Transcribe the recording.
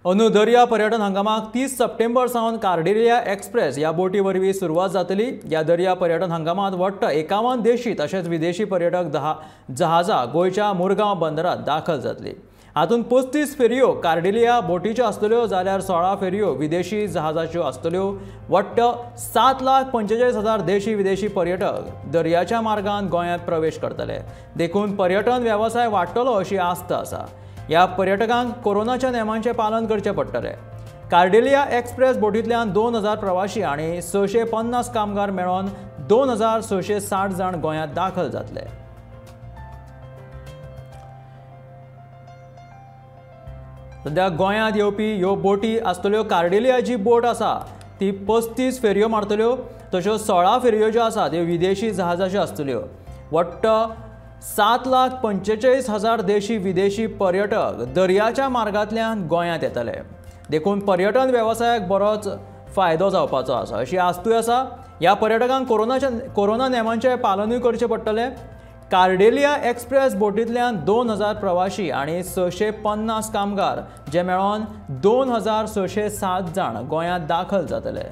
अंदू दर्या पर्यटन हंगामाक 30 सप्टेंबर सावन कार्डेलिया एक्सप्रेस ह्या बोटी वरवीं सुरवात जातली। ह्या दर्या पर्यटन हंगामांत वट्ट 51 देशी तशेंच विदेशी पर्यटक जहाजां गोंयच्या मुरगांव बंदरांत दाखल जातली। हातूंत 35 फेरयो कार्डेलिया बोटीच्यो आसतल्यो जाल्यार 16 फेरयो विदेशी जहाजाच्यो आसतल्यो। वट्ट 7,45,000 देशी विदेशी पर्यटक दर्याच्या मार्गान गोंयांत प्रवेश करतले। देखून पर्यटन वेवसाय वाडटलो अशी आस्त आसा। ह्या पर्यटकांक कोरोनाच्या नेमांचें पालन करचें पडटलें। कार्डेलिया एक्सप्रेस बोटींतल्यान 2,000 प्रवाशी आनी 650 कामगार मेळोवन 2,660 जाण गोंयांत दाखल जातले। सध्या गोंयांत येवपी ह्यो बोटी आसतल्यो। कार्डेलिया जी बोट आसा ती 35 फेरयो मारतल्यो, तश्यो 16 फेरयो ज्यो आसा त्यो विदेशी जहाजाच्यो आसतल्यो। वट्ट 7,45,000 देशी विदेशी पर्यटक दर्याच्या मार्गांतल्यान गोंयांत येतले। देखून पर्यटन वेवसायाक बरोच फायदो जावपाचो आसा अशी आस्तूय आसा। ह्या पर्यटकांक कोरोना नेमांचें पालनूय करचें पडटलें। कार्डेलिया एक्सप्रेस बोटींतल्यान 2,000 प्रवाशी आनी 650 कामगार जे मेळोवन 2,607 जाण गोंयांत दाखल जातले।